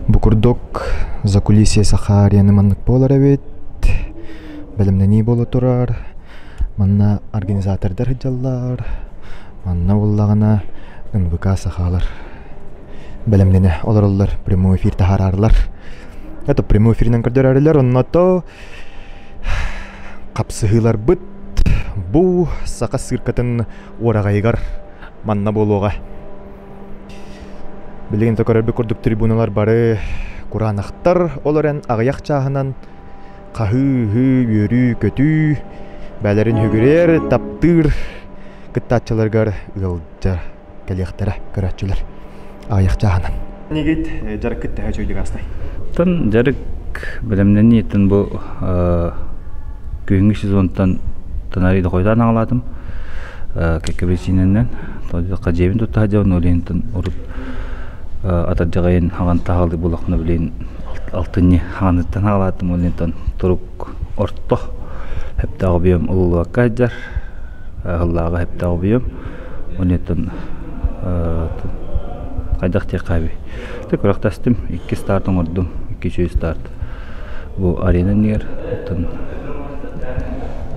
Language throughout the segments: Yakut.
Бу курдук закулисье Саха арены маннык буолар эбит. Бэлэмнэнии буола турар. Манна организатордар сылдьаллар. Манна буоллаҕына НВК сахалар бэлэмнэнэ олороллор, прямой эфир таһаараллар. Это прямой эфиринэн көрдөрөрүлэр, онно то хапсыһыыларбыт бу саха циркатын уораҕайыгар манна буолуоҕа. Билигин да көрөрбүт курдук трибуналар бары кураанахтар, ол эрэн аҕыйах чааһынан хаһыы-ыһыы, үөрүү-көтүү, бээлэрин үһүгүрэр, таптыыр кыттааччыларыгар ыалдьа кэлиэхтэрэ көрөөччүлэр аҕыйах чааһынан. Нигит дьарыккыт төһө үчүгэйдик аастай? Тан дьарык бэлэмнэниитин бу күһүҥҥү сезонтан тынарыйда хойутаан аҕалаатым. Кэккэ биричиинэнэн дьиэбин тутта сылдьабын, ол иһин урут атырдьаҕайын хаҕан таһаалыы булахпына билигин алтынньы хаҕаныттан аҕалаатым, ол иһин турук орто сөптөөх объем ылыллыбакка сылдьар, ыһыллааҕы сөптөөх объем. Онтон хайдах диэххэ эбий. Күрэхтэстим, икки старт оҥордум, икки үчүгэй старт. Бу арена иннигэр оттон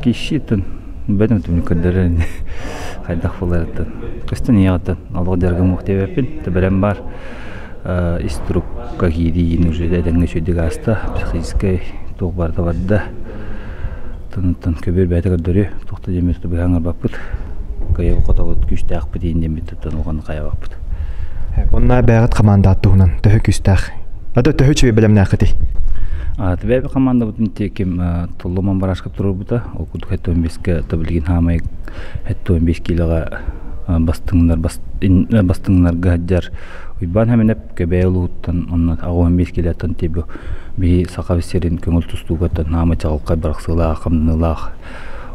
киши бэтим түмүк көрдөрөр ини хайдах буоларыттан. Көстөн ийэҕиттэн олох дьарыгым уох диэбэппин, бэлэм баар. Ис турукка киирии уже этэҥҥэ үчүгэйдик ааста, психическэй туох барыта барда. Тынтан көбүөр бэйэтэ көрдөрүө, туох да диэммит быһа ыҥырбаппыт. Кыайыы хотобут күүстээхпит иин диэммит туттан улахан хайабаппыт. Онно бэйэҕит хамаандаат туһунан төһө күүстээх? Ата төһө үчүгэй бэлэмнээххитий? Бэйэбит хамаандабытын ким Туллуман Барашков туруорбута. Ол курдук 75-ке билигин хаамай 75 киилэҕэ бастыҥнар бастыҥнарга сылдьар Уйбаан Хэминэп Кэбээйи улууһуттан онно 85 киилэттэн тиби биһи Саха сирин көҥүл тустуугаттан наама чаҕылхай барахсыылаах, хамныылаах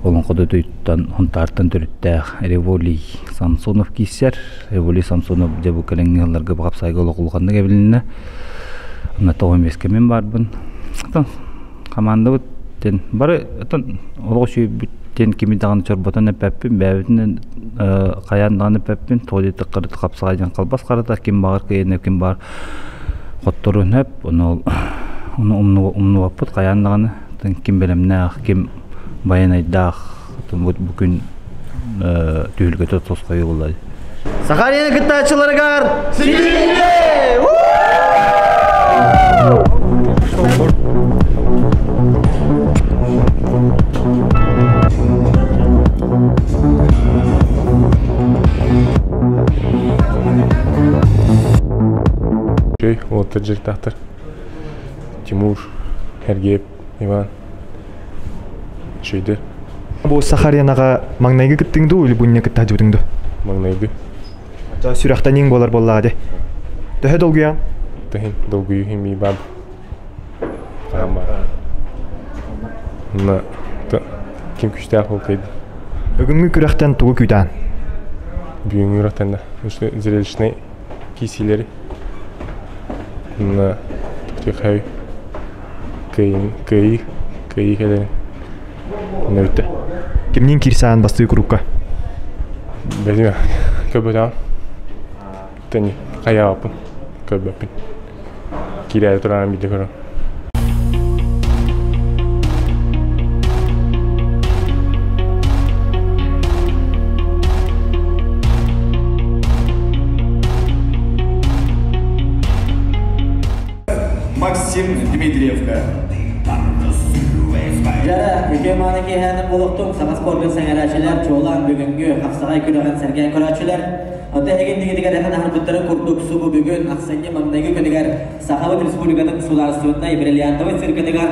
Олоҥхо дойдутуттан Хонтаартан төрүттээх Револий Самсонов киирсэр. Револий Самсонов дьэ бу кэлиҥҥи сылларга хапсаайга олох улаханнык эбилиннэ. Онно тоҕо эмиэскэ мин баарбын. Хамаандабыт диэн бары оттон олох үчүгэйбит диэн кими даҕаны чорботон эппэппин, бэйэбитинэн хайаан даҕаны эппэппин, тоҕо диэтэххэ хапсаҕай диэн халбас харата, ким баҕар кыайан, ким баҕар хотторуон сөп, ону ону умнубаппыт хайаан даҕаны ким бэлэмнээх, ким байанайдаах бу күн түһүлгэтэ тосхойуу буолла. Саха арена кыттааччыларыгар ситиһиини! Үчүгэй уолаттар дьарыктаахтар. Тимур, Эргиэп, Иван. Үчүгэйдэр. Бу Саха аренаҕа маҥнайгы кыттыҥ дуу или бу инньэ кытта сылдьыбытыҥ дуу? Маҥнайгы. Сүрэхтэнииҥ буолар буоллаҕа дии. Төһө долгуйаҕын? Тыһын долгуйуу химии баам. Онно ким күүстээх ол кыайда. Бүгүҥҥү күрэхтэн тугу күүтэҕин? Бүгүҥҥү күрэхтэн да зрелищнай киисиилэри на тихай кыайыы кыайыы кыайыы кэлэрин нөбүттэ. Кимниин киирсээн бастыы курукка? Бэтиме көрбөтөҕүм. Тэни хайаабаппын көрбөппүн. Киирээри туран биирдэ көрөм. Максим Дмитриевка. Дьара, үтүө мааны киэһээнин олохтуҥ саҥа спордун сэҥээрээччилэр, чуолаан бүгүҥҥү хапсаҕай күрэҕин сэргээн көрөөччүлэр. Оттон эһиги иннигитигэр эһэн аһарбыттарын курдук субу бүгүн ахсынньы маҥнайгы күнүгэр Сахабыт Республикатын судаарыстыбаннай бриллиантовай циркатыгар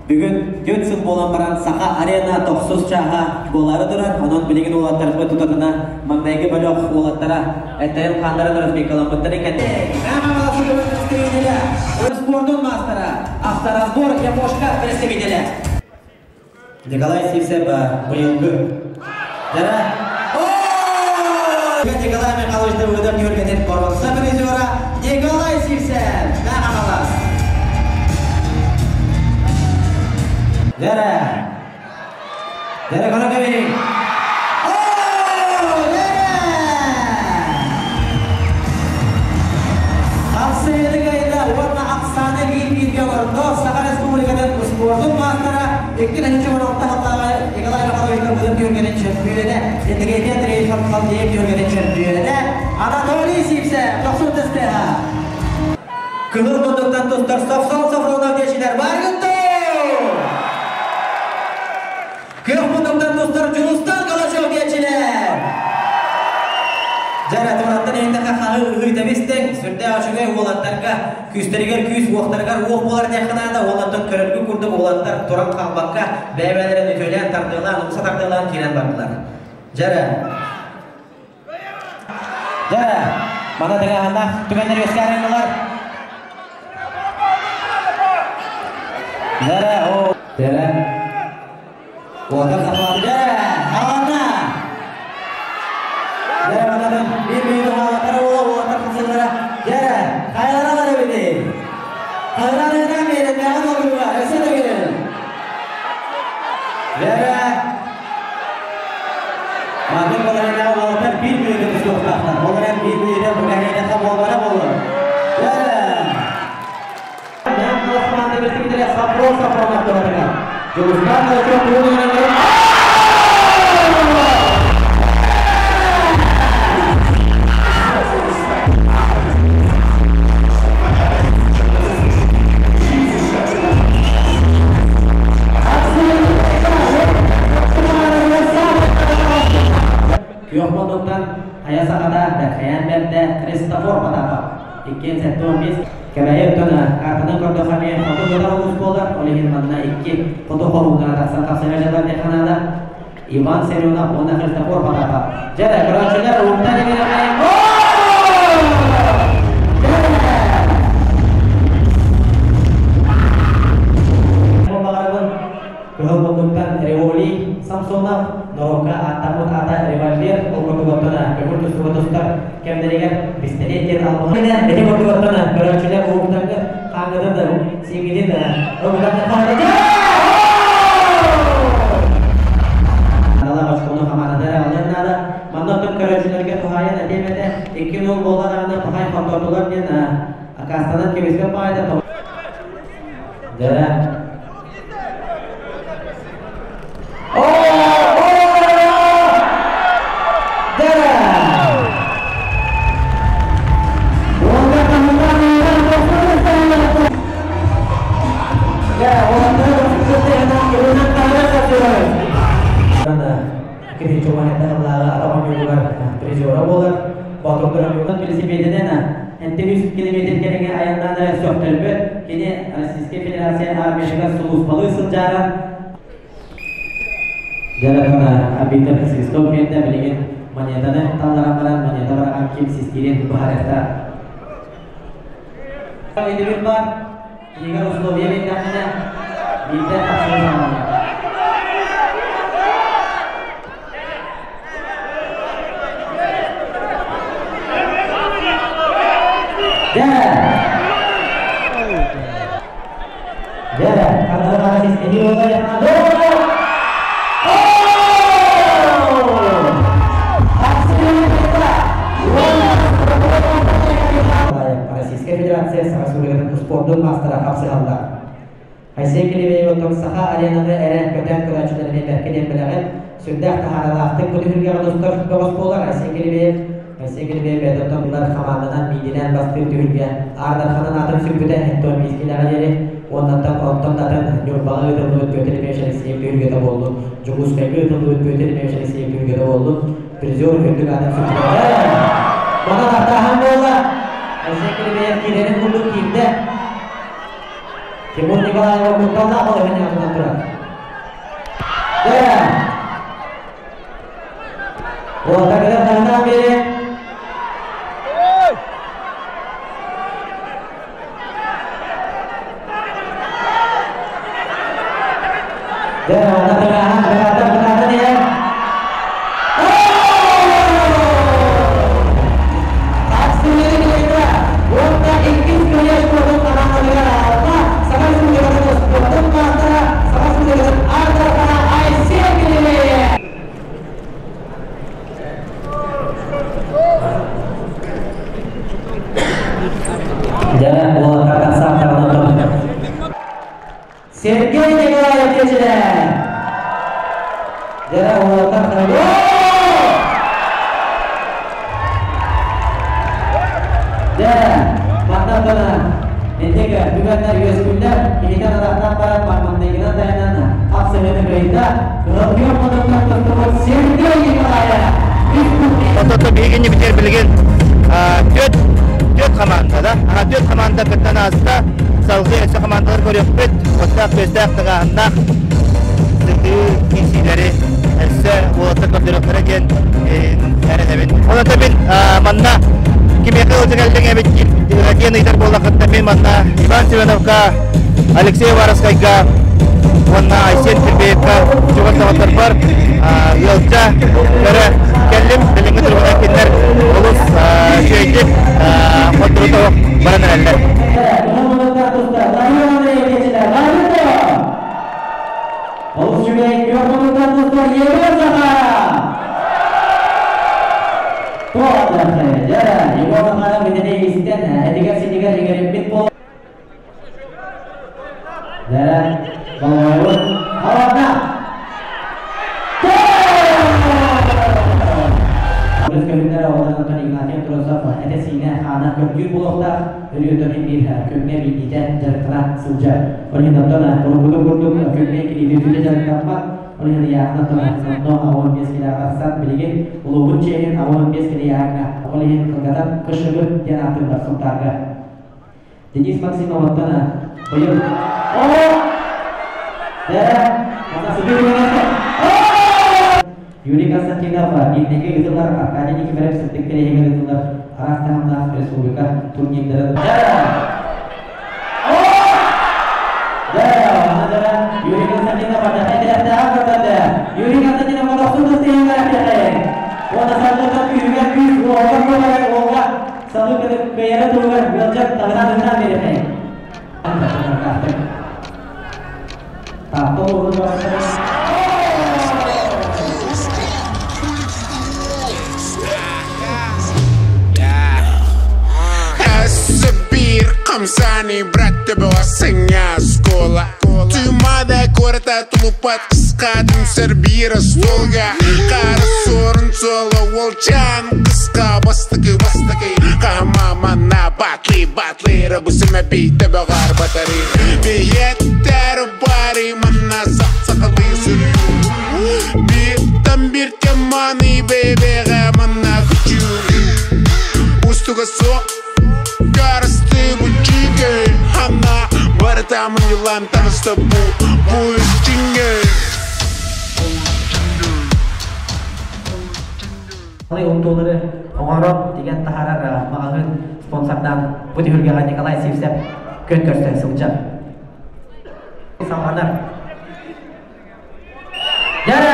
бүгүн түөрт сыл буолан баран Саха арена тохсус чааһа буолаары турар. Онон билигин уолаттарбыт тутатына маҥнайгы бөлөх уолаттара эттэрин-хааннарын разминкаламмыттарын кэннэ спордун маастара, авторазбор Япошка представителя Николай Сивцев быйылгы Дара Николай Михайлович Давыдов Нюрканин боруонса призера Николай Сивцев Наҕамалас Дара Дара көрө кэбиһиҥ. 316 Николай Михайлович Карбузов түөргенин чемпионы, Интегритет Андрей Халдеев түөргенин чемпионы, Анатолий Сипсев, 90 тестеха. Кыһыл мундуктан тустар Софсон Софронов дешилер бар күттü. Күөх мундуктан тустар Жулустан Калашов дешилер. Жара тураттан ендіға қағы үхүйті бістен, сүрді ашугай олаттарға, күстерігер күс, уақтарғар уақ болар дәқінада, олаттан көрілгі күрдік олаттар туран қалбаққа, бәйбәлерін үтөлен тардылан, ұқса тардылан келен бардылар. Жара. Жара. Мана дығағанда түгендер өскәріңілер. Жара, о. Жара. Уақтар сақлады. Жара. Алана. Жара, манадан bir büyük havalara ola ola kızıllara. Жара, kaylara var beni. Kaylara neden verin? Ne oldu? Öse de gelin. Жара. Madem olarına olanlar bir büyük sohbetler. Onlar bir büyük bu gahine kabul olur. Жара. Ben Osmanlı birlikte Safro Safro noktalarına. Cumhurbaşkanı çok uygun. Күөх Аясағада Бәрхаян бәрді Христофор Потапов. Иккен сәтті 15 Кәбәйі өттіні картының көрді қаме қоту көтар олыс болар. Олеген манна икки қоту қоруына тақсан қапсайға жатар деханада. Иван Семенов, оны Христофор Потапов. Жәрі, көрәтшілер, ұлттан емері Көхөл Револи Самсонов, Норока аттамут ата револьвер, ол көрдүгөттөнө көмүр түстүгөтөстөр кемдеригер пистолеттер албаган. Эти көрдүгөттөнө көрөчүлөр ууктангы каңыдын сиңидин ууктангы каңыдын. Ала башкону хаманадара алыннада. Мандаттын көрөчүлөргө тухайын этемете 2-0 болганагына тухай хототулар мен акастанан кебеске пайда. Жара. Российская Федерация армияга сулуспалы сылжара. Жаратына арбитр свисток берді, білеген монетаны талларан баран, монета баран кем систерен бұхарықта. Едігін бар, егер условия мен дақына, бейді қапсыры заманы. Жара! Жара, қандырға системи олар. Российская Федерация Сахасургатын спорттун мастера қапсығалдар. Айсен Келебеев отон Саха аренаны әрен көтен көрәчілеріне бәркеден біләғін, сүрдәқ тахаралақтың күтігілге достар тоғыз болар. Айсен Келебеев бәдіттон бұлар команданан мейденен бастыр түгілге Ардарханан атын сүрбіті әттон мезгіләға дері, оннаттан оттон датын Нюрбағы ұтылы өтпөтілі мешәлесіне түгілге болды. Жұғускайғы ұтылы өтпөтілі мешәлесіне түгілге болды. Призер өттік атын сүрбіті. Мана тақтахан болды. Айсен Келебеев келерін күрдік кейімді. Тимур Николаева күртална қолы және артынан тұрады. Дәрі! Олатар тағынан бері. Дәрі, олатар тағынан бері. Сергей Николаев кечилер. Дьэ, уолаттар Дьэ, манна Энтеге бүгэннэр үөскүллэр, киһитен арахтан баран маңнайгынан тайынан хапсыһыны кыйда, кыһыл модуктан тустубут Сергей Николаев. Отото биһигини битер билигин түөрт команда да. Ага түөрт команда кыттан ааста. Салгыы өссө командалар көрүөхпүт. Оттаах көстөөх тыгааһыннаах сытыы киирсиилэри өссө уолаттар көрдөрүөхтэрэ диэн эрэнэбин. Онон мин манна кимиэхэ ылдьа кэллиҥ эбит диэн ыйытар буоллаххытына мин манна Иван Семеновка, Алексей Уваровскайга уонна Айсен Сергеевка чугас доҕотторбор ыалдьа көрө кэллим. Билиҥҥи туругунан кинилэр олус үчүгэйдик хотторута баран эрэллэр. Олус үчүгэй күөх модуктан тустар Егор Захаров! Дьэ, Егор Захаров итини истэн, этигэр-синигэр иҥэриммит буол. Дьэ, болҕойбут. Аларда! Көс көһүннэр оҕолорун Игнатий Тросов этэ-сиинэ хаана көрдүүр буолуохтаах, өрүөтөн биир күҥҥэ биирдиитэ дьарыктана сылдьар. Ол иһин оттон уруккутун курдук күҥҥэ кириити сүтэ дьарыктаммат. Ол иһин ыйааһынан онно 15 килэҕэ тахсан билигин улууһун чиэһин 85 килэ ыйааһыҥҥа ол иһин кылгатан КШБ диэн ааттыыллар Сунтаарга. Денис Максимов оттон быйыл О! Дэ, Юрий Константинов инники ыытыллар Аркадий Никифоров сырдык кэриэһигэр ыытыллар араас таһымнаах республика турнирдарын Юрий Константинов Юрий Константинов Уонна саргыттан күүһүгэр күүс, уолга буолар уолга салгыы кыайара туһугар ыалдьар таһынан ыһынан биэрэхэй. Таатта улууһун Биир хамсааны брат төбөҕө школа. Тумада кората тулупат қысқа түмсер биир столга. Қара сорын соло олчан қысқа бастыкы бастыкы. Қамамана батлы батлы рабысыма би төбөҕөр батары. Биеттер бары манна сақ-сақалы сүрү. Биттан бир теманы бебеге манна күчү. Устуга соқ Карасты бучиге Хана барытамын юлан таҕыста бу бу ичиңге. Унтуулары оҥорон деген таһарар маҕаһыын спонсордан бу түһүлгэҕэ Николай Сивцев күн көрсөн сылдьар. Салҕанар. Дьэрэ!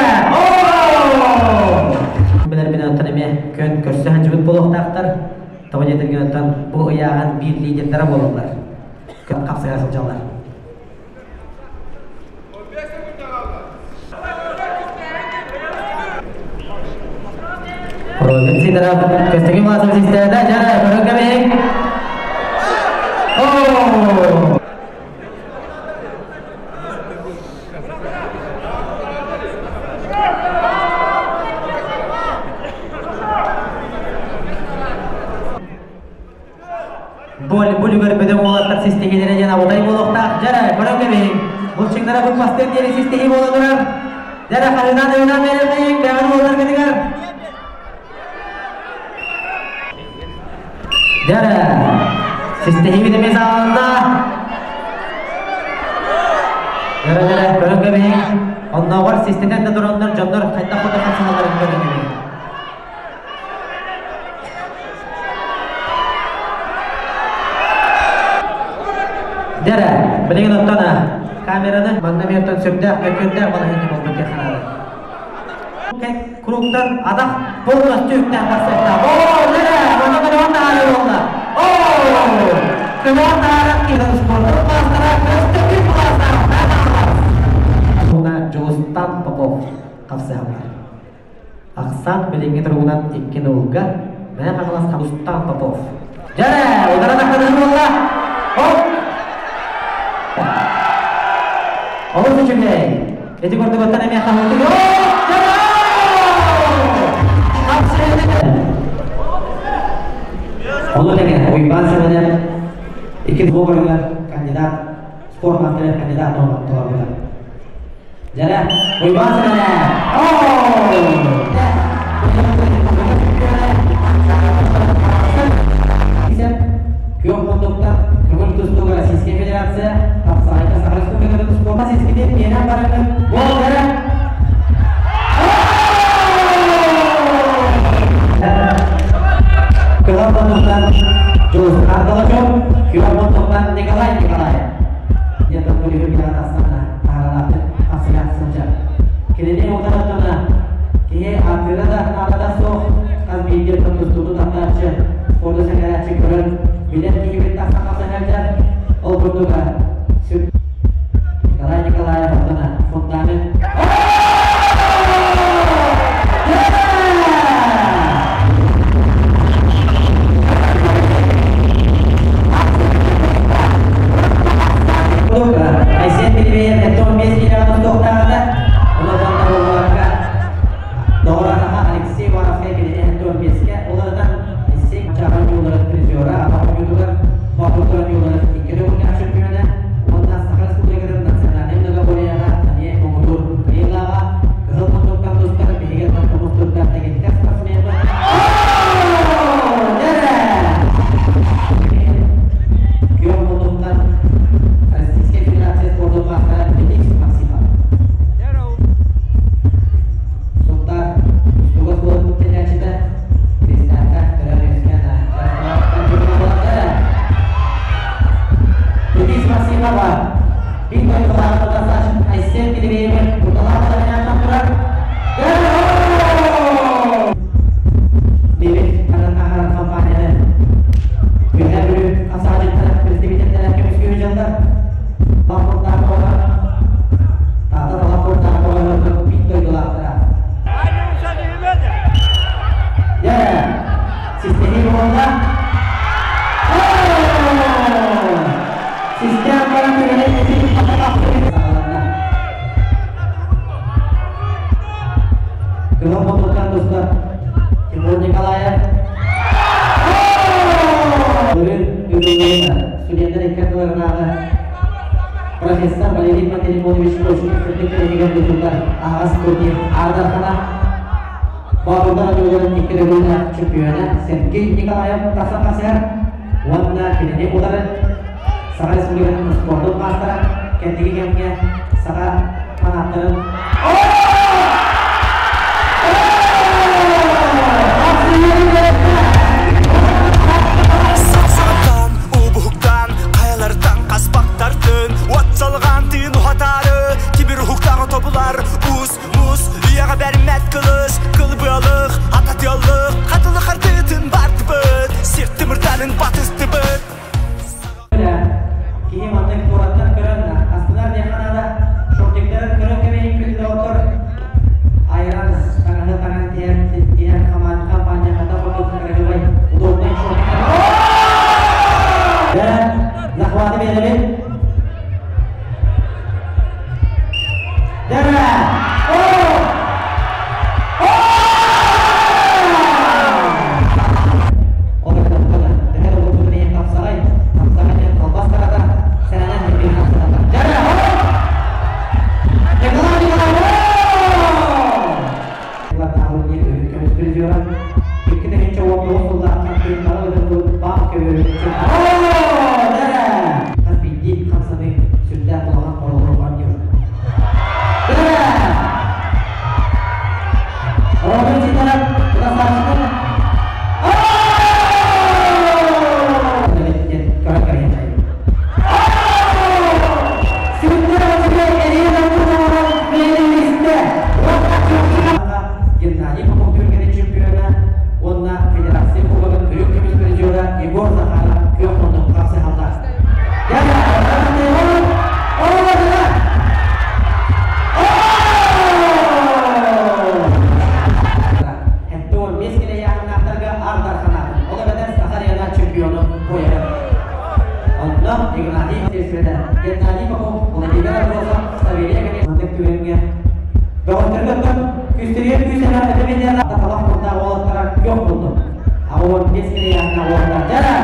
Билэр оттон эмиэ күн көрсө сылдьыбыт буолуохтаахтар. Тоҕо диэтэргин оттон бу ыйааһын биир лидердара буолаллар. Күн хапсыга сылдьаллар. Робин Сидоров көстөкүн Власов систерде жара көрөн кебек. О! Бол булүгөр бөдөң олаттар систегилере жана удай болуктаах жара көрөн кебек. Булчуңнара бу пастен диэри систеги бола турар. Жара харынан өйнан берилмейин бэҕэр болар кытыгар. Жара систеги битеме саалында. Жара жара көрөн кебек. Онноҕор систетен да туроннор дьоннор хайдах хоту хапсаналарын көрөн кебек. Жара билигин оттон камераны манна мертон сүрдээх мөккүндээх балаһынньы болбут теханары. Кругтан адах полностью үктэн тахсыахта. О, жара, онно көнөөн таһаары болла. О, көнөөн таһааран киһи спортун маастара Көстөкүн Власов. Уна Жулустан Попов хапсыһаллар. Ахсан билиҥҥи туругунан икки нулга Мэ Хаҥалас Жулустан Попов. Жара, удара тахтаныы буолла. Оп! Олус үчүгэй. Эти курдук оттон эмиэ хаһыытык. О! Жара! Ону тэҥэ Уйбаан Сэмэнэп икки двоборыгар кандидат спорт маастарыгар кандидат толорбута. Дьэрэ, Уйбаан Сэмэнэп! Күөх мундуктар көҥүл тустууга Российская Федерация, Хапсаҕайга Саха Республикатын спорт сискитин миэнэн барыгын буол дьэрэ! Кыһыл мундуктан Дьулустаан Толочев, күөх мундуктан Николай Николаев. Диэн тохтолугу билэ тахсана таһааралаахтык хапсыгар сылдьар. Кинини утараттана киһи ааттыыра да наадата суох хас биирдии тустууну таптааччы, спорду сэҥээрээччи көрөн билэр киһибит тахсан хапсан сылдьар. Ол курдук Николай Николаев оттона фундамент Айсен Пелевеев 75 километр туохтааҕыта улахан буолбакка доҕор-атаһа Алексей Ивановскай кинини 75-кэ уларытан Алексей Чаҕар ньууларын призера аҕа оонньуутугар Боотурдар оонньууларын икки төгүллээх чөмпүйүөнэ уонна Саха Республикатын национальнай многоборьеҕа эмиэ муҥутуур кыайыылааҕа Кыһыл мундуктан тустар биһиги томус туттар дэгиттэр спортсменмыт Күөх мундуктан Российскай Федерация спордун маастара Феликс Максимов. Сунтаар устугас буолбут тэнээччитэ Кристианка төрөөн-үөскээн Феликс Максимова биир дойдулаахпыт Айсен Кириллевич Куталаах турар. Бэйэбит аһарар компанияны Үөһээ Бүлүү хапсаҕайдьыттара представителлэрэ көмүскүү дьоннор Лаппурдаах оҕо Таата Лаппурдаах оҕолорго биир дойдулаахтара. Дьэ, системий буолла. Систем баран Кыһыл мундуктан тустар Тимур Николаев. Бүрүн студенттар икки ардыларынааҕы профессор Валерий Пантелеймонович Кочкин сырдык кэлиһигэр тутуллар аһаҕас турнир Аардархана Боотурдар оонньууларын икки төгүллээх чемпиона Сергей Николаев тахсан тахсыһар уонна кинини утары Саха Республикатын спордун маастара кэнники кэмҥэ саха фанаттарын Сапсаҕаттан, убуһуктан, хайалартан хаспахтартын, уот салҕаан тыын уһатаары, тимир уһуктаҕы тобулар, уус, муус, үйэҕэ бэрмэт кылыс, кылбыалык, ататыаллык, хатылы хартыытын бардыбыт, сир тымырданын батыстыбыт. Киһи маннык туораттан көрөн астынар диэххэ наада. Шортиктарын көрөн кэбиһин күндү айран таҥаһы таҥан тиһэр тиһэр компания хата курдук красивый удобный шортиктар. Захваты биэрэбит. Дара! Геннадий Попов түргені чемпиона, онна Федерация Кубогын үрүк көмүс призера Егор Захаров күөх мундук хапсыһаллар. Ол эбэтэр Саха Арена чемпиону пояһы. Онно Игнатий Геннадий Попов, Владимир Андросов, Савелий Академия түгэҥҥэ бөҕөттөргөттөн күстүрүйэр күүс эбэтэр талах мурдаах уолаттара күөх булду. 65 килояхна уонна дьара!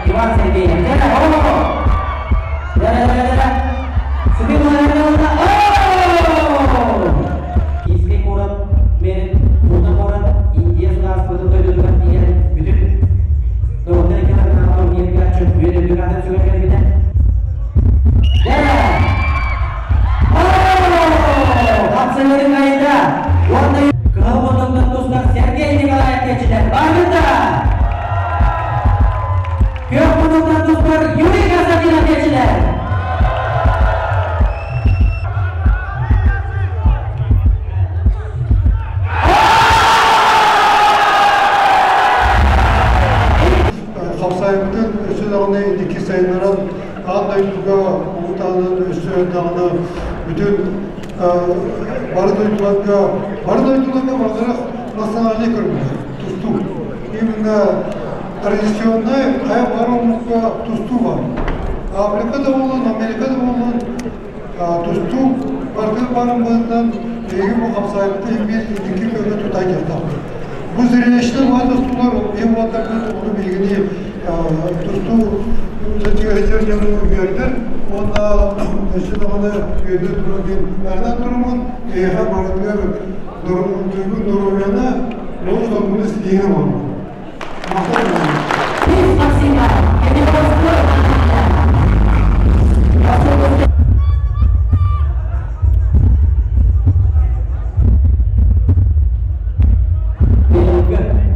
Иван Сергеев. Дьара, Дьара, дьара, дьара. Киевскэй куорат мэрин Пуна куорат Индия судаарыстыбатын дойдутугар тиийэн бүтүн норуоттар икки ардынааҕы турнирга чөмпүйүөн үрдүк аатын сүгэн кэлбитэ. Хапсыһыырын айда уонна кыһыл муннуктан тустар Сергей Николаев кэччилэр барбыта! Күөх муннуктан тустар Юрий Константинов кэччилэр! Хапсайбытын өссө даҕаны инники сайыннаран аан дойдуга улуутаанын өссө даҕаны бүтүн бары дойдуларга бары дойдуларга бардарах национальный көрүҥнэр тустуу именно традиционный хайа бары омукка тустуу бар Африка да буоллун Америка да буоллун тустуу барытын барын быһыытынан биһиги бу хапсаайбыты биир инники көмө тута дьахтахпыт. Бу зрелищный баа тустуулар биһи уолаттарбыт ону биһигини тустуу үлэтигэр дьону үөрдэр уонна өссө даҕаны үөрдэ турар диэн эрэнэн турумун эһиэхэ барытыгар туйгун доруобуйаны олус доргуну ситиһиини оҥорбут. Махтал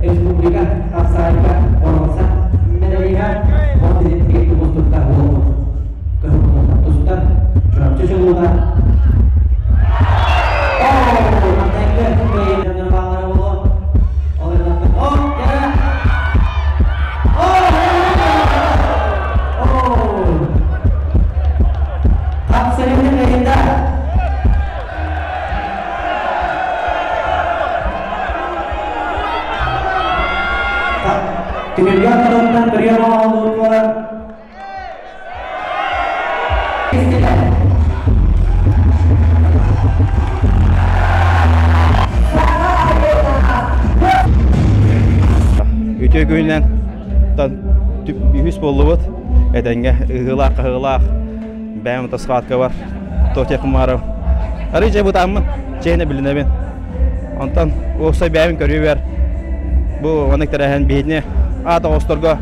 Республика Хапсаайга боруонса медалиһа он тумустукта буолбут кыһыл тустар Чурапчы чулуута Түмүлгэн торунтан түрген оҕолуутугар Үтүө күнүнэн үһүс буоллубут. Этэҥҥэ ыһыылаах-хаһыылаах бэйэм тасхаатка бар. Тотя Кумаров. Арый дьэ бытааммын, чээнэ билинэбин. Онтон уопсай бэйэбин көрүүбэр бу маннык тэрээһин биһитини аат оҕосторго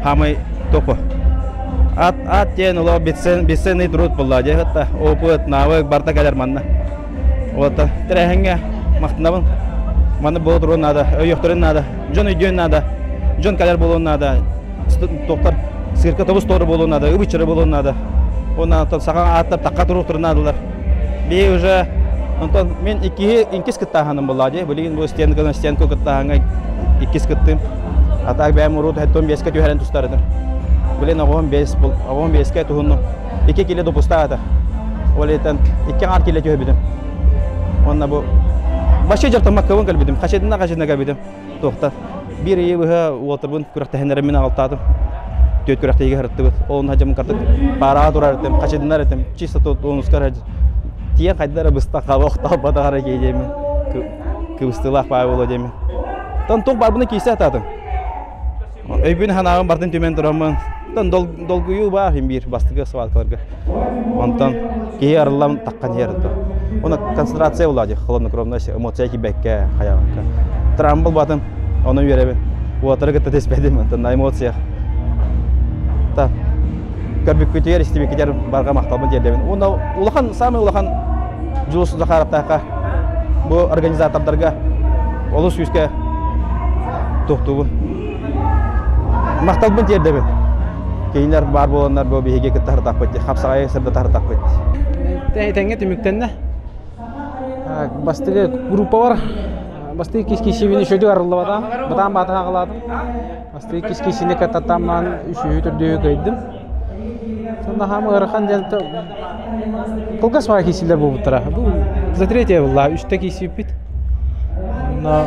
хаамай топу. Ат ат диэн олох бесценный труд буолла дьэ хатта опыт, навык барта кэлэр манна. Вот тэрээһиҥҥэ махтанабын. Манна буола туруон наада, өйөхтөрүн наада, дьон өйдүөн наада, дьон кэлэр буолуон наада, тохтор цирка тобус туору буолуон наада, ыбыччары буолуон наада. Онон саха ааттар тахха туруохтарын наадалар. Би уже онтон мен иккиһи иккис кыттааһыным буолла дии. Билигин бу стенка стенка кыттааһыҥа иккис кыттым. А так бэйэм урут хэттон биэскэ түһэрэн тустарытым. Билин оҕом бес оҕом биэскэ туһунну. Икки киле допустаата. Ол этэн икки аҥар киле түһэбитим. Онна бу вообще дьартаммаккабын кэлбитим. Хачытына хачытына кэлбитим. Туохта биир ыйы быһа уолтарбын күрэхтэһиннэрэн мин аҕалтаатым. Түөрт күрэхтэһиигэ сырыттыбыт. Ол хадьам картык паараҕа турар этим, хачытынар этим. Чисто тут онускар тиийэн хайда эрэ быста хаба охтообот аҕара киһи диэмин. Кыбыстыылаах баай буолуо диэмин. Тон туох барбыны киирсэ сатаатым. Өйбүн санааҕын бартын түмэн тураммын. Тон долгуйуу баар иһин биир бастакы схваткаларга. Онтон киһи арыллан таххан иһэр Оны концентрация буолла дии, холоднокровная эмоция киирбэккэ, хайаабакка. Травма булбатым, ону үөрэбин. Уолаттары кытта түспэтим, онтон на эмоциях. Та көрбүккүтүгэр, истибиккитигэр барҕа махталбын тиэрдэбин. Уонна улахан, самый улахан Дьулус Захаровтаахха бу организатордарга олус күүскэ туохтуубун. Махталбын тиэрдэбин. Кинилэр баар буоланнар бу биһиги кытта сырдаппыт, хапсаҕайы сырдата сырдаппыт. Тэҥҥэ түмүктэннэ. Бастакы группа бар. Бастакы кис кисибини үчүгэй арыллыбатам. Батаан баатан аҕалаатым. Бастакы кис кисини кататамман үсүһү төрдүһү кыайдым. Сонно хаам ыарахан диэн кылгас баҕа киирсиилэр буолбуттара. Бу за третье была, үстэ киирсибиппит. Онно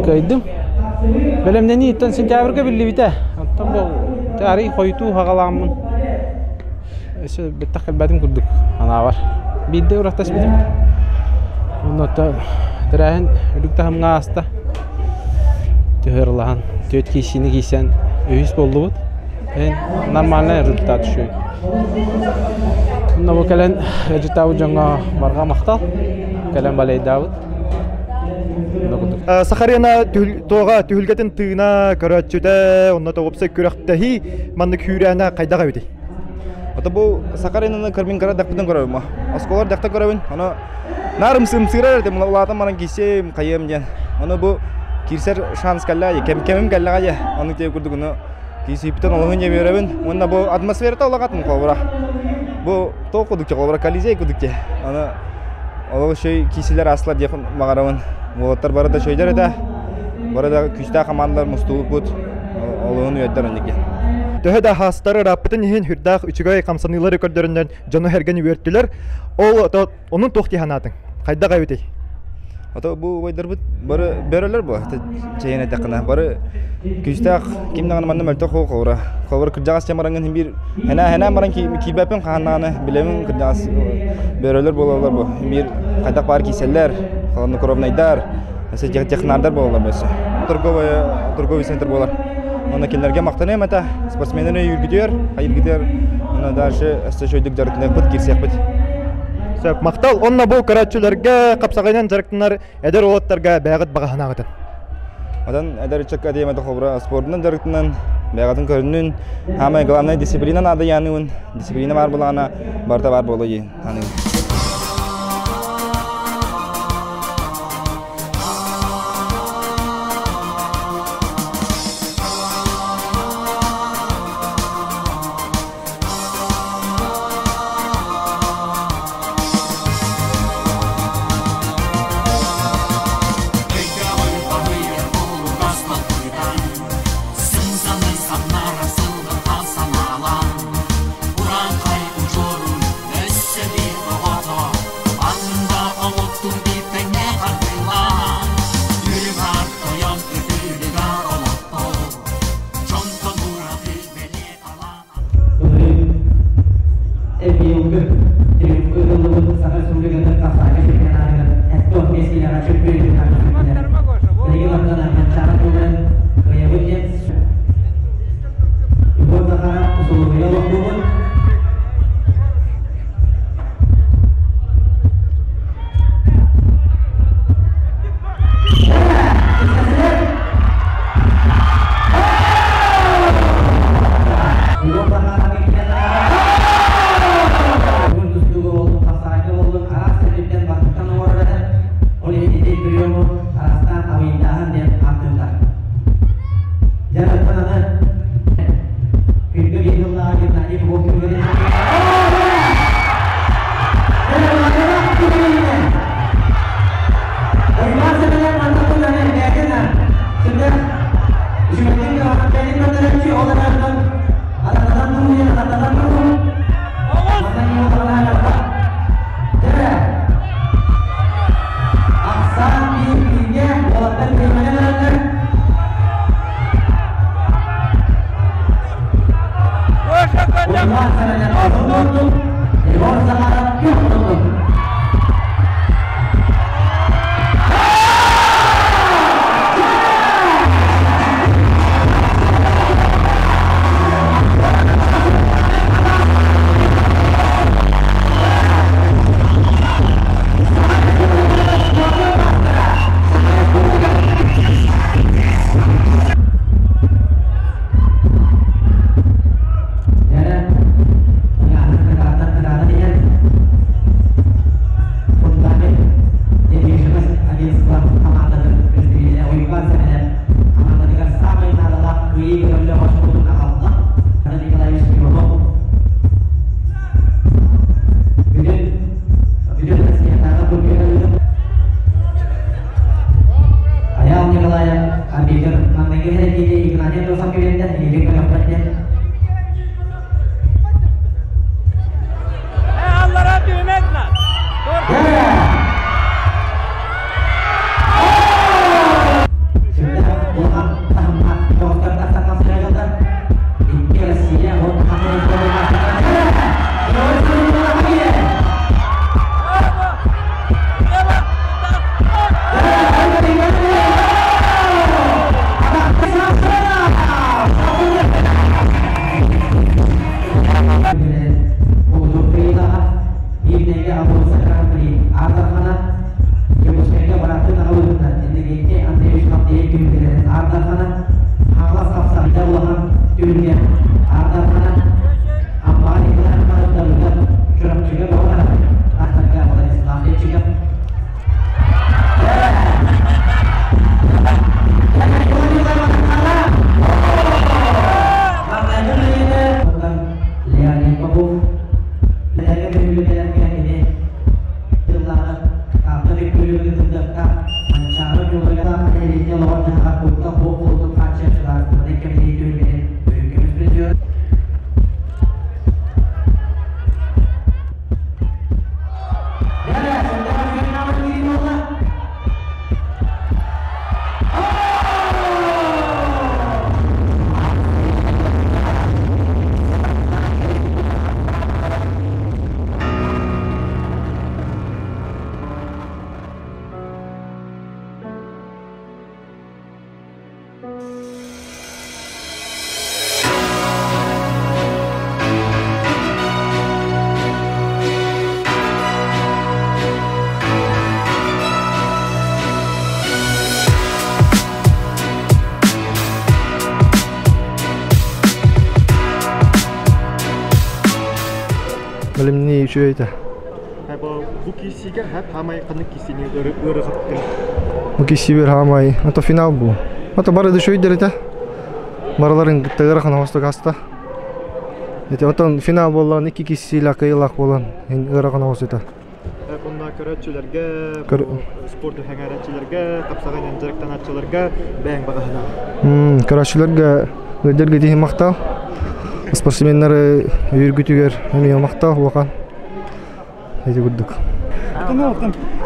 кыайдым. Бэлэмнэнии иттэн сентябрьга биллибитэ. Оттон бу арый хойутуу хаҕалааммын өссө бэттэх кэлбэтим курдук анаабар. Биирдэ ураттаспытым. Онно тэрээһин үрдүк таһымҥа ааста. Төһө түөрт киисини киисэн үһүс буоллубут. Нормальный результат үчүгэй. Онно бу кэлэн ыалдьыттаабыт дьоҥҥо барҕа махтал. Кэлэн балейдаабыт. Сахарена туоға түһүлгэтин тыына көрөөччүтэ, онно тоҕупса күрэхтэһии маннык күүрээнэ хайдах эбитий? Ото бу Сахаренаны көрмин кара дакпытын көрөбүм. Осколор дакта көрөбүн. Ону нарым сымсыырар этим, улаатан баран киирсиэм, хайыам диэн. Ону бу киирсэр шанс кэллэ, кэм кэмим кэллэҕэ дьэ. Ону тиэ курдук ону киирсииппитин олоһун дьэ үөрэбин. Уонна бу атмосферата улаҕатын холобура. Бу тоох кудук холобура Колизей кудук дьэ. Аны ол шөй киисилэр аслар диэх маҕарабын. Уолаттар бары да шөйдер этэ. Бары да күүстээх командалар мустубуппут. Олуһун үөрдэр оннук. Төһө да хаастары ырааппытын иһин хүрдээх үчүгэй хамсаныылары көрдөрүнэн дьону эргэн үөртүлэр. Ол онун туох дии санаатыҥ? Хайдах эбитий? Ото бу убайдарбыт бары бөрөлөр бу чэйэн эттэххинэ бары күүстээх ким даҕаны манна мөлтөх хоһу холобура холобура кырдьаҕас чамараҥын иһин биир хэнээ хэнээ баран киирбэппин хаһан даҕаны билэбин кырдьаҕас бөрөлөр буолаллар бу биир хайдах баар киирсэллэр холоннокровнайдар өссө технардар буолаллар бу өссө торговый торговый центр буолар онно кинилэргэ махтаныам этэ спортсменнары өйүүргүтүгэр хайыыргытыгар уонна дальше өссө үчүгэйдик дьарыктаныахпыт киирсиэхпит. Сөп, махтал. Онно бу көрөөччүлэргэ хапсаҕайынан дьарыктанар эдэр уолаттарга бэйэҕит баҕа санааҕытын. Одан эдэр ыччакка диэмэтэ холобура спордунан дьарыктанан бэйэҕитин көрүнүн хаамай главное дисциплина наада яныын дисциплина баар буолаҕына барыта баар буолуо дии саныыбын. Ардархана Хаҥалас хапсаҕайда улахан түһүлгэ Ардархана Аммаҕа Николай Михайловтарыгар Чурапчыга Бөҕө Аттарга Владислав Лепчиков Леонид Попов Бэлэмнии үчүгэй этэ. Бу киирсиигэ хаамай ханнык киирсиини ыарырҕаттыҥ? Бу киирсиибэр хаамай, ото финал бу. Ото бары да үчүгэйдэр этэ. Барыларын кытта ыарахан оҕустук аста. Ити отон финал буоллаҕына икки киирсиилээх кыайыылаах буолан ыарахан оҕус этэ. Онно көрөөччүлэргэ, спорду сэҥээрээччилэргэ, тапсаҕайынан дьарыктанааччыларга бэйэҥ баҕаһына. Көрөөччүлэргэ ыалдьарга иһин махтал. Спортсменнары өйүүргүтүгэр эмиэ махтал улахан. Ити курдук.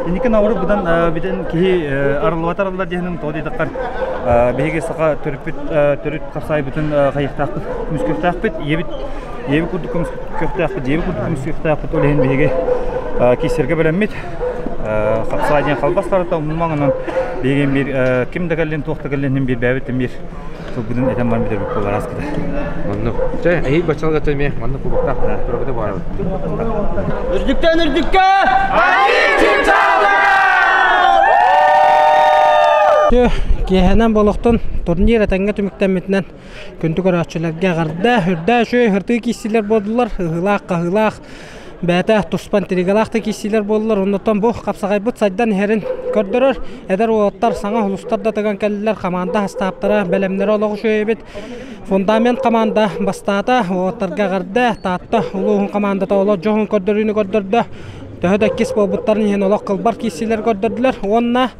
Инники науру будан битен киһи арыллыбат арыллар диэһинин тоҕо диэтэххэр биһиги саха төрүппүт төрүт хапсаайбытын хайыахтаахпыт көмүскүөхтээхпит ийэбит ийэбит курдук көмүскүөхтээхпит дьиэбит курдук көмүскүөхтээхпит ол иһин биһиги киирсэргэ бэлэммит хапсаай диэн халбас харата умнумаҥ онон биһиги биир ким да кэллин туох да кэллин биир бэйэбит биир тылбытын этэн баран бүтэрбит буолар ааспыта. Оннук. Чэ, эһиил баччалга эмиэ маннык кубоктаах турабыта баарабыт. Үрдүктэн үрдүккэ! Киэһэнэн болохтон турнир этэҥҥэ түмүктэммитинэн күндү көрөөччүлэргэ эҕэрдэ, үрдээ үчүгэй ыртыы киирсиилэр буоллулар, ыһыылаах-хаһыылаах бэйэтэ туспан тиригэлээх да киирсиилэр буоллулар. Оннуттан бу хапсаҕайбыт сайдан иһэрин көрдөрөр. Эдэр уолаттар саҥа улуустар да тыган кэллилэр, хамаанда састааптара бэлэмнэрэ олох үчүгэй эбит. Фундамент хамаанда бастаата, уолаттарга эҕэрдэ, Таатта улууһун хамаандата олох дьоһун көрдөрүүнү көрдөрдө. Төһө да иккис буолбуттарын иһин олох кылбар киирсиилэр көрдөрдүлэр уонна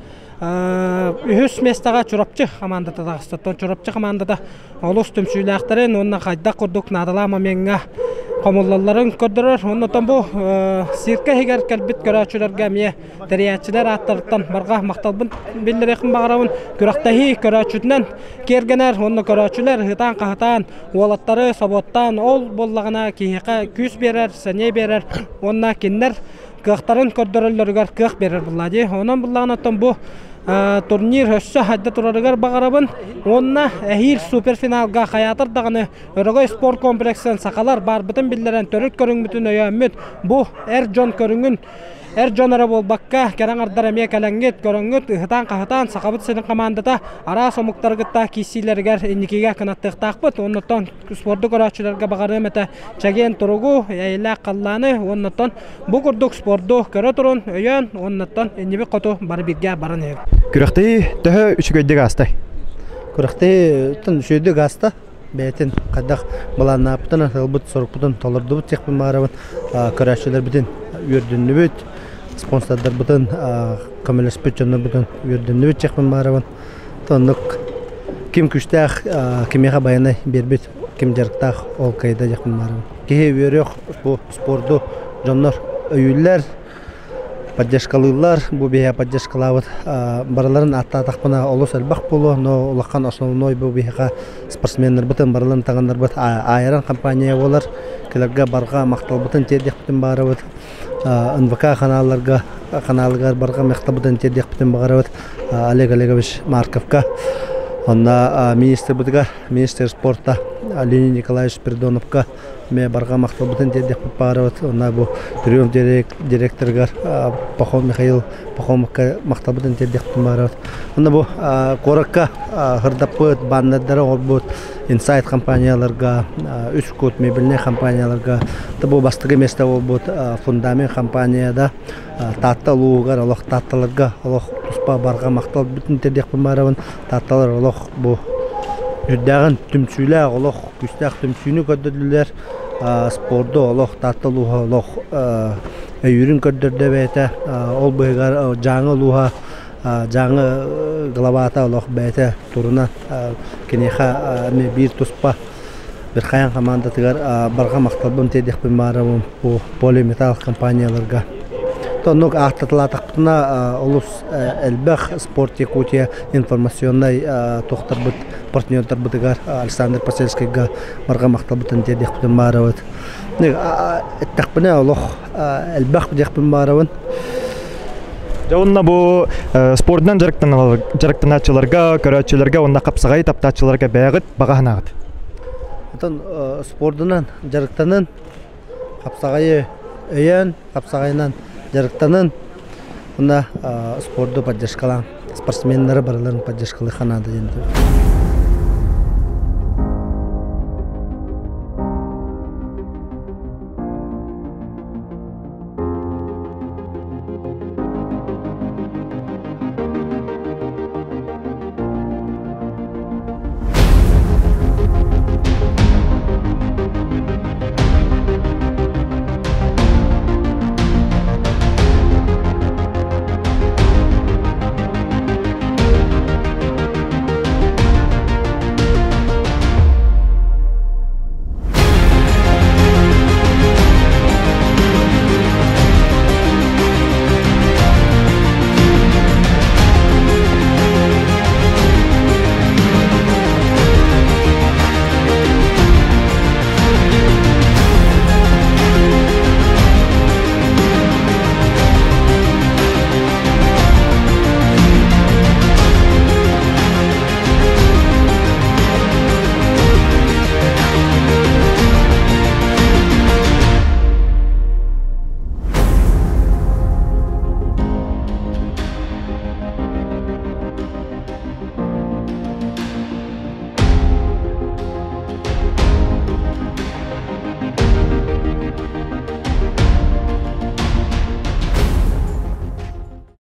үһүс миэстэҕэ Чурапчы хамаандата таҕыста. Оттон Чурапчы хамаандата олус түмсүүлээхтэрин уонна хайдах курдук наадалаах момеҥҥа хомуллалларын көрдөрөр. Оннотон бу циркэ иһигэр кэлбит көрөөччүлэргэ эмиэ тэрийээччилэр ааттарыттан барҕа махталбын биллэриэхпин баҕарабын. Күрэхтэһии көрөөччүтүнэн киэргэнэр уонна көрөөччүлэр ыһытаан-хаһытаан уолаттары собуоттаан ол буоллаҕына киһиэхэ күүс биэрэр, сэниэ биэрэр уонна кинилэр кыахтарын көрдөрөллөрүгэр кыах биэрэр буоллаа дии. Онон буллаҕына оттон бу турнир өссө хайда турарыгар баҕарабын уонна эһиил суперфиналга хайаатар даҕаны Өрөгөй спорт комплексын сахалар баарбытын биллэрэн төрүт көрүҥмүтүн өйөөммүт бу эр дьон көрүҥүн Эр дьон эрэ буолбакка, кэрэ аҥардар эмиэ кэлэҥҥит, көрөҥҥүт, ыһытаан-хаһытаан Сахабыт сирин хамаандата араас омуктары кытта киирсиилэригэр инникигэ кынаттыахтаахпыт. Оннуттан спорду көрөөччүлэргэ баҕарыам этэ чэгиэн туругу, эйэлээх халлааны уоннаттан бу курдук спорду көрө турун, өйөөн, уоннаттан иннибит хоту бары бииргэ баран иһэбит. Күрэхтэһии төһө үчүгэйдик аастай? Күрэхтэһии үчүгэйдик ааста. Бэйэтин хайдах былааннаабытын, ылбыт сорукпутун толордубут диэхпин баҕарабын. Көрөөччүлэрбитин үөрдүннүбүт, спонсордарбытын көмөлөспүт дьоннорбутун үөрдүннүбүт диэхпин баҕарабын. Оннук ким күүстээх, кимиэхэ байанай биэрбит, ким дьарыктаах ол кыайда диэхпин баҕарабын. Киһи үөрүөх бу спорду дьоннор өйүүллэр, поддержкалыыллар. Бу биһиэхэ поддержкалаабыт барыларын ааттаатахпына олус элбэх буолуо, но улахан основной бу биһиэхэ спортсменнарбытын барыларын таҥыннарбыт Айран компания буолар. Кинилэргэ барҕа махталбытын тиэрдиэхпитин баҕарабыт. НВК ханаалларга ханаалыгар барҕа махталбытын тиэрдиэхпитин баҕарабыт. Олег Олегович Марковка. Онна министрбытыгар, министр спорта Леонид Николаевич Спиридоновка ме барҕа махталбытын тиэрдиэхпит баарабыт. Онна бу Триумф директорыгар Пахом Михаил Пахомовка махталбытын тиэрдиэхпит баарабыт. Онна бу куоракка хырдаппыт, баннердары оҥорбут Инсайт компанияларга, үс кут мебельнай компанияларга, бу бастакы место буолбут Фундамент компанияда Таатта улууһугар олох Таатталарга олох туспа барҕа махтал бүтүн тиэрдиэхпин баарабын. Таатталар олох бу үрдээҕин түмсүүлээх олох күүстээх түмсүүнү көрдөрдүлэр. Спорду олох Таатта улууһа олох өйүүрүн көрдөрдө бэйэтэ. Ол быһыгар Дьааҥы улууһа Дьааҥы главата олох бэйэтэ турунан киниэхэ эмиэ биир туспа Верхоян хамаандатыгар барҕа махталбын тиэрдиэхпин баарабын бу полиметалл компанияларга. Оннук ааттаталаатахпытына олус элбэх Спорт Якутия информационнай туохтарбыт партнердарбытыгар Александр Посельскайга барҕа махталбытын тиэрдиэхпитин баарабыт. Эттэхпинэ олох элбэх диэхпин баарабын. Дьэ уонна бу спордунан дьарыктанааччыларга, көрөөччүлэргэ уонна хапсаҕайы таптааччыларга бэйэҕит баҕа санааҕыт? Оттон спордунан дьарыктанын, хапсаҕайы өйөөн, хапсаҕайынан дьарыктанын, уонна спорду поддержкалаан, спортсменнары барыларын поддержкалыахха наада диэн.